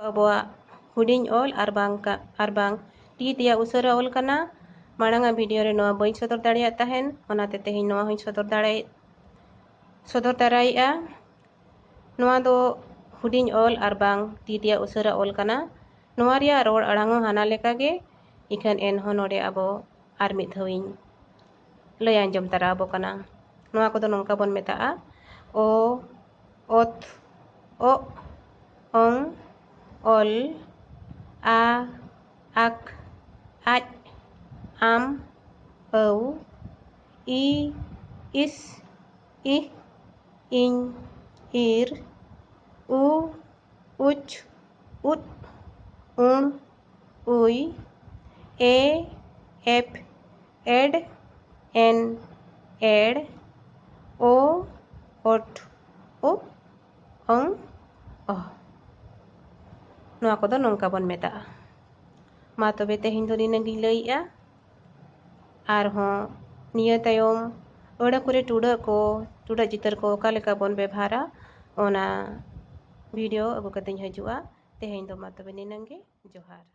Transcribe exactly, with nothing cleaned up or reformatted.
ᱟᱵᱚᱣᱟᱜ ᱦᱩᱰᱤᱧ ᱚᱞ ᱟᱨ ᱵᱟᱝ ᱠᱟ-, ᱟᱨ ᱵᱟᱝ ᱛᱤ ᱛᱮᱭᱟᱜ ᱩᱥᱟᱹᱨᱟ ᱚᱞ ᱠᱟᱱᱟ᱾ ᱢᱟᱲᱟᱝ ᱟᱜ video ᱨᱮ ᱱᱚᱣᱟ ᱵᱟᱹᱧ ᱥᱚᱫᱚᱨ ᱫᱟᱲᱮᱭᱟᱜ ᱛᱟᱦᱮᱱ, ᱚᱱᱟᱛᱮ ᱛᱮᱦᱮᱧ ᱱᱚᱣᱟ ᱦᱚᱸᱧ ᱥᱚᱫᱚᱨ ᱫᱟᱲᱮ-, ᱥᱚᱫᱚᱨ ᱫᱟᱨᱟᱭᱮᱫᱼᱟ᱾ ᱱᱚᱣᱟ ᱫᱚ ᱦᱩᱰᱤᱧ ᱚᱞ ᱟᱨ ᱵᱟᱝ ᱛᱤ ᱛᱮᱭᱟᱜ ᱩᱥᱟᱹᱨᱟ ᱚᱞ ᱠᱟᱱᱟ᱾ ᱱᱚᱣᱟ ᱨᱮᱭᱟᱜ ᱨᱚᱲ ᱟᱲᱟᱝ ᱦᱚᱸ ᱦᱟᱱᱟ ᱞᱮᱠᱟ ᱜᱮ, ᱤᱠᱷᱟᱹᱱ ᱮᱱᱦᱚᱸ ᱱᱚᱰᱮ ᱟᱵᱚ ᱟᱨ ᱢᱤᱫ ᱫᱷᱟᱣᱤᱧ ᱞᱟᱹᱭ ᱟᱸᱡᱚᱢ ᱛᱟᱨᱟ ᱟᱵᱚ ᱠᱟᱱᱟ᱾ ᱱᱚᱣᱟ ᱠᱚᱫᱚ ᱱᱚᱝᱠᱟ ᱵᱚᱱ ᱢᱮᱛᱟᱜᱼᱟ: ᱚ, ᱚᱛ, ᱚᱜ, ᱚᱝ, ᱚᱞ, ᱟ, ᱟᱠ, ᱟᱡ, ᱟᱢ, ᱟᱹᱣ, ᱤ, ᱤᱥ, ᱤᱦ, ᱤᱧ, ᱤᱨ, ᱩ, ᱩᱪ, ᱩᱫ, ᱩᱬ, ᱩᱭ, ᱮ, ᱮᱯ, ᱮᱰ, ᱮᱱ, ᱮᱲ, ᱳ, ᱳᱴ, ᱳ, ᱚᱝ, ᱚᱦ᱾ ᱱᱚᱣᱟ ᱠᱚᱫᱚ ᱱᱚᱝᱠᱟ ᱵᱚᱱ ᱢᱮᱛᱟᱜᱼᱟ᱾ ᱢᱟ ᱛᱚᱵᱮ ᱛᱮᱦᱮᱧ ᱫᱚ ᱱᱤᱱᱟᱹᱜ ᱜᱤᱧ ᱞᱟᱹᱭᱮᱜᱼᱟ᱾ ᱟᱨᱦᱚᱸ ᱱᱤᱭᱟᱹ ᱛᱟᱭᱚᱢ ᱟᱹᱲᱟᱹ ᱠᱚᱨᱮ ᱴᱩᱰᱟᱹᱜ ᱠᱚ, ᱴᱩᱰᱟᱹᱜ ᱪᱤᱛᱟᱹᱨ ᱠᱚ ᱚᱠᱟ ᱞᱮᱠᱟ ᱵᱚᱱ ᱵᱮᱵᱷᱟᱨᱟ, ᱚᱱᱟ video ᱟᱹᱜᱩ ᱠᱟᱛᱮᱧ ᱦᱤᱡᱩᱜᱼᱟ᱾ ᱛᱮᱦᱮᱧ ᱫᱚ ᱢᱟ ᱛᱚᱵᱮ ᱱᱤᱱᱟᱹᱝ ᱜᱮ᱾ ᱡᱚᱦᱟᱨ᱾